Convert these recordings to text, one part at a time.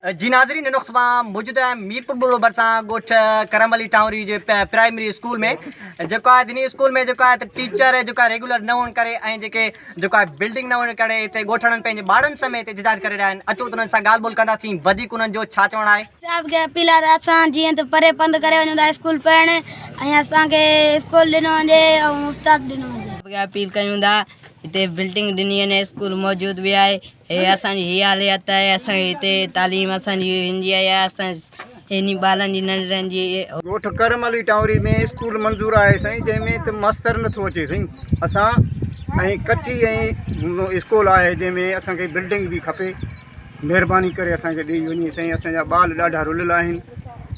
جي ناظرين هن وقت مان موجود آهيان ميرپور ٻرڙو ڀرسان ڳوٺ ڪرم علي ٽانوري جي پرائمري اسڪول ۾ جيڪو آهي انهي اسڪول ۾ جيڪو آهي ته ٽيچر جيڪو آهي ريگولر نه هئڻ ڪري ۽ جيڪي جيڪو آهي بلڊنگ نه هئڻ ڪري هتي ڳوٺاڻن پنهنجي ٻارن سميت احتجاج ڪري رهيا آهن اچو ته انهن سان ڳالهه ٻولهه ڪنداسين وڌيڪ انهن جو ڇا چوڻ آهي. صاحب کي اپيل آهي ته اسان جيئن ته پري پنڌ ڪري وڃون ٿا اسڪول پڙهڻ ۽ اسان کي اسڪول ڏنو وڃي ۽ استاد ڏنو وڃي. صاحب کي اپيل ڪيون ٿا هتي بلڊنگ ڏني وڃي اسڪول موجود به آهي هي اسان جي هي حالت آهي اسان کي هتي تعليم اسان جي هن جي آهي اسان هن ٻارن جي ننڍڙن جي. ڳوٺ ڪرم علي ٽانوري ۾ اسڪول منظور آهي سائين جنهن ۾ ته ماستر نٿو اچي سائين اسان ۽ ڪچي ۽ اسڪول آهي جنهن ۾ اسان کي بلڊنگ به کپي مهرباني ڪري اسان کي ڏئي وڃي سائين اسان جا ٻال ڏاڍا رليل آهن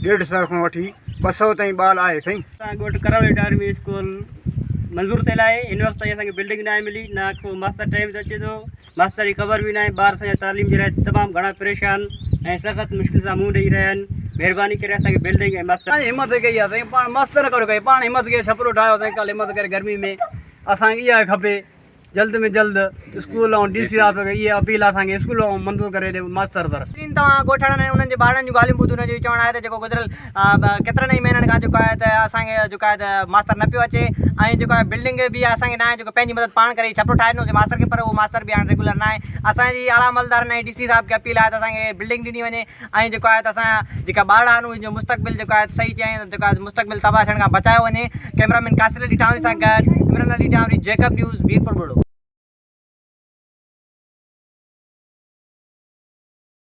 ڏيڍ سئو کان وٺي 200 تائين ٻال آهي سائين. اسان ڳوٺ ڪرم علي ٽانوري ۾ اسڪول منظور ٿيل آهي هن وقت تائين اسان کي بلڊنگ ناهي ملي نه ڪو ماستر ٽائيم تي اچي ٿو ماستر جي خبر به ناهي ٻار اسان جا تعليم جي لاء تمام گهڻا پريشان ۽ سخت مشڪل سان منهن ڏئي رهيا آهن مهرباني ڪري اسان کي بلڊنگ ۽ ماستر اسان همت ڪئي آهي سائين پاڻ ماستر ڪري ڪئي پاڻ همت ڪئي ڇپرو ٺاهيو سائين ڪالهه همت ڪري گرمي ۾ اسان کي اها کپي جلد ۾ جلد اسڪول ۽ ڊي سي صاحب کي اها اپيل آهي اسان کي اسڪول ۽ منظور ڪري ڏي ماستر سر. ناظرين توهان ڳوٺاڻن ۽ انهن جي ٻارڙن جون ڳالهيون ٻڌون انهن جو اهو چوڻ آهي ته جيڪو گذريل ڪيترن ئي مهينن کان جيڪو آهي ته اسان کي جيڪو آهي ته ماستر نه پيو اچي ۽ جيڪو آهي بلڊنگ به اسان کي ناهي جيڪو پنهنجي مدد پاڻ ڪري ڇپرو ٺاهي ڏنو سي ماستر کي پر اهو ماستر به هاڻي ريگولر ناهي اسان جي اعليٰ عملدارن ۽ ڊي سي صاحب کي اپيل آهي ته اسان کي بلڊنگ ڏني وڃي ۽ جيڪو آهي ته اسان جيڪا ٻارڙا آهن انهن جو مستقبل جيڪو آهي صحيح چيائين ته جيڪو آهي مستقبل تباهه ٿيڻ کان بچايو وڃي ڪئميرا مين قاصر علي ٺاوري سان گڏ عمران علي ٺاوري جيڪب نيوز ميرپور ٻرڙو.